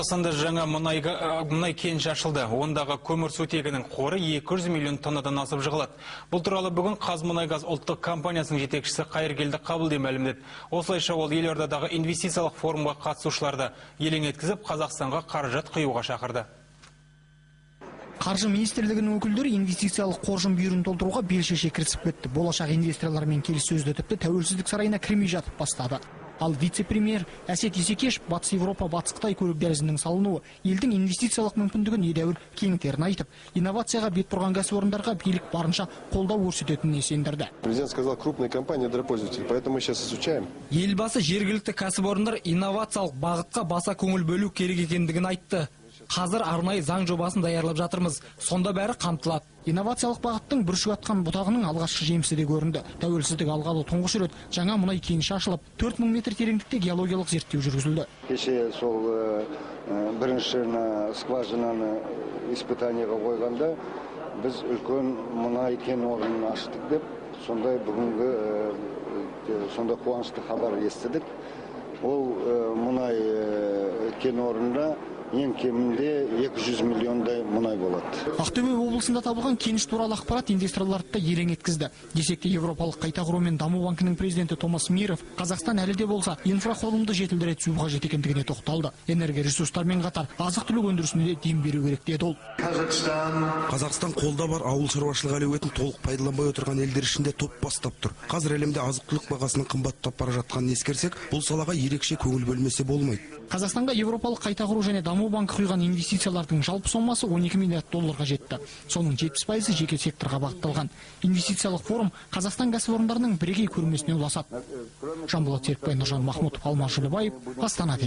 Қазақстанда жаңа мұнай кеніші ашылды. Ондағы көмірсутегінің қоры 200 миллион тоннадан асып жығылады. Бұл туралы бүгін «Қазмұнайгаз» ұлттық компаниясының жетекшісі Қайыргелді Қабылдин мәлімдеді. Осылайша ол елордадағы инвестициялық форумға қатысушыларды елең еткізіп, Қазақстанға қаражат құюға шақырды. Қаржы министрлігінің өкілдері инвестициялық қоржын бүйірін толтыруға бел шеше кірісіп кетті. Болашақ инвесторлармен келіссөзді тіпті Тәуелсіздік сарайына кірмей жатып бастады. Ал вице-премьер Әсет Исекешев Батыс Еуропа, Батыс Қытай көлік дәлізінің салынуы елдің инвестициялық мүмкіндігін едәуір кеңітерін айтып, инновацияға бет бұрған кәсіпорындарға билік барынша қолдау көрсететініне сендірді. Президент сказал, крупные компании недропользователи, поэтому мы сейчас изучаем. Елбасы жергілікті кәсіпорындар инновациялық бағытқа баса көңіл бөлу керек екендігін айтты. Қазір арнайы заң жобасын даярлап жатырмыз. Сонда бәрі қамтылады. Инновациялық бағыттың бүршік атқан бұтағының алғашқы жемісі де көрінді. Тәуелсіздік алғалы тұңғыш рет жаңа мұнай кеніші ашылып, 4000 метр тереңдікте геологиялық зерттеу жүргізілді. Кеше сол бірінші скважинаны испытаниеға қойғанда, біз үлкен мұнай кен орнын аштық деп, сондай бүгінгі сондай қуанышты хабар естідік. Ол мұнай кен орнында ең кемінде 200 миллиондай мұнай болады. Ақтөбе облысында табылған кеніш туралы ақпарат инвесторларды да елең еткізді. Десек те, Еуропалық қайта құру мен даму банкінің президенті Томас Миров Қазақстан әлі де болса инфрақұрылымды жетілдіре түсу қажет екендігіне тоқталды. Энергоресурстармен қатар азық түлік өндірісіне де дем беру керек деді ол. Қазақстан қолда бар ауыл шаруашылық әлеуетін толық пайдаланбай отырған елдер ішінде топ бастап тұр. Қазір әлемде азық түлік бағасының қымбаттап бара жатқанын ескерсек, бұл салаға ерекше көңіл бөлмесе болмайды. Қазақстанға Еуропалық қайта құру және даму банкі құйған инвестициялардың жалпы сомасы 12 миллиард долларға жетті. Соның 70%-ы жеке секторға бағытталған. Инвестициялық форум Қазақстан кәсіпорындарының бірегей көрмесіне ұласады. Жанболат Серікбай, Нұржан Махмұтов, Алмаз Жүлібаев, Астана.